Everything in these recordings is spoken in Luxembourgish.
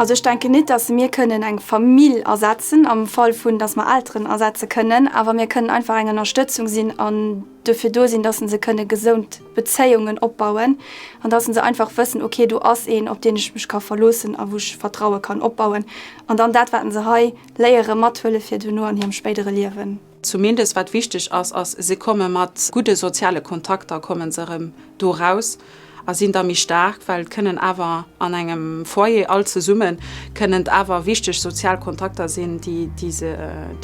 Also ech denken nit, dass mir kënnen eng Famill ersetzen, am Fall vun, dass mer Elteren ersetze kënnen, awer mir kënnen einfach eng Ënnerstëtzung sinn an dofir do sinn, dass se kënne gesond Bezéiungen opbauen an dass se einfach wëssen, okay, do ass een, op deen ech mech ka verloossen a wou ech Vertraue kann opbauen an dann dat, wat se hei léiere mathuele fir duerno an hirem spéidere Liewen. Zumindest wat wichteg ass, ass, se komme mat gudde soziale Kontakter komme se erëm do raus a sinn da méi staark, well et kënnen awer an engem Foyer all zesumme kënnen et awer wichteg sozial Kontakter sinn, déi déi se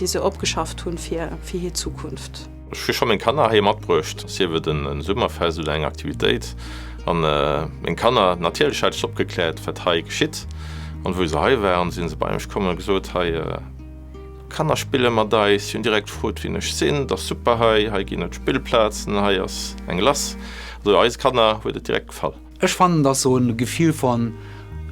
déi se opgeschafft hunn fir fir hir Zukunft. Ech hu scho meng Kanner hei matbruecht, sief et en Summerfest oder eng Aktivitéit. An meng Kanner, natierlech hat ech se opgekläert, wat hei geschitt. An wou se hei waren, si se bei mech komm an hu gesot, hei, D'Kanner spille mat eis, si hunn direkt gefrot, wien ech sinn. Et ass super hei, hei ginn et Spillplazen, hei ass eng lass. Also eise Kanner huet et direkt gefall. Ech fannen, dass sou en Gefill von,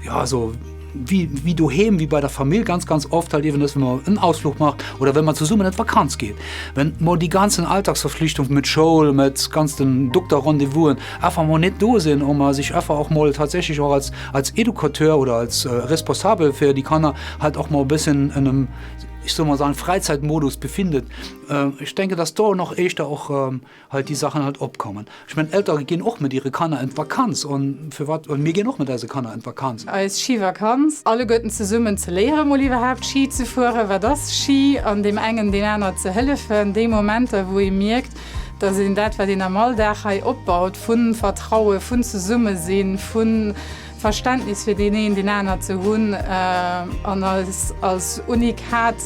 ja, so wie, wie doheem, wie bei der Famill ganz, ganz oft halt eben ass, wenn man en Ausflug macht oder wenn man zesummen in d'Vakanz geet. Wenn mol déi ganzen Alltagsverpflichtung mit Schoul, mit ganzen Dokterrendez-vousen einfach mol net do sinn und man sich einfach och mol tatsächlich och als, als Educateur oder als Responsabel fir déi Kanner halt och mol e bëssen in einem, ich soll mal sagen, Freizeitmodus befindet. Ich denke, dass do nach éischter och halt déi Sachen halt opkommen. Ech mengen, Eltere ginn och mat hire Kanner en d'Vakanz an firwat, an mir ginn och mat eise Kanner en d'Vakanz. Eis Schivakanz, alleguerten zesummen ze léiere mol iwwerhaapt Schi ze fueren, wat ass Schi, an deem engen deem aner ze hëllefen, déi Momenter wou ee mierkt, dass een dat wat een am Alldag hei opbaut, vu Vertraue, vun Zesummesinn, vu Verständnis fir deen een deen aner ze hunn an eis als Unikat,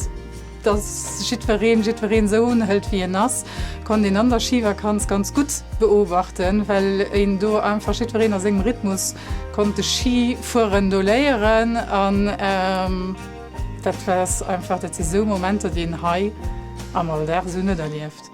dass jiddwereen jiddwereen esou unhëlt wéi en ass, konnt een an der Schivakanz ganz gutt beobachten, well een do einfach jiddwereen a sengem Rhythmus konnt de Schi fueren do léieren an dat war einfach, dat si sou Momenter déi een hei am Alldag esou net erlieft.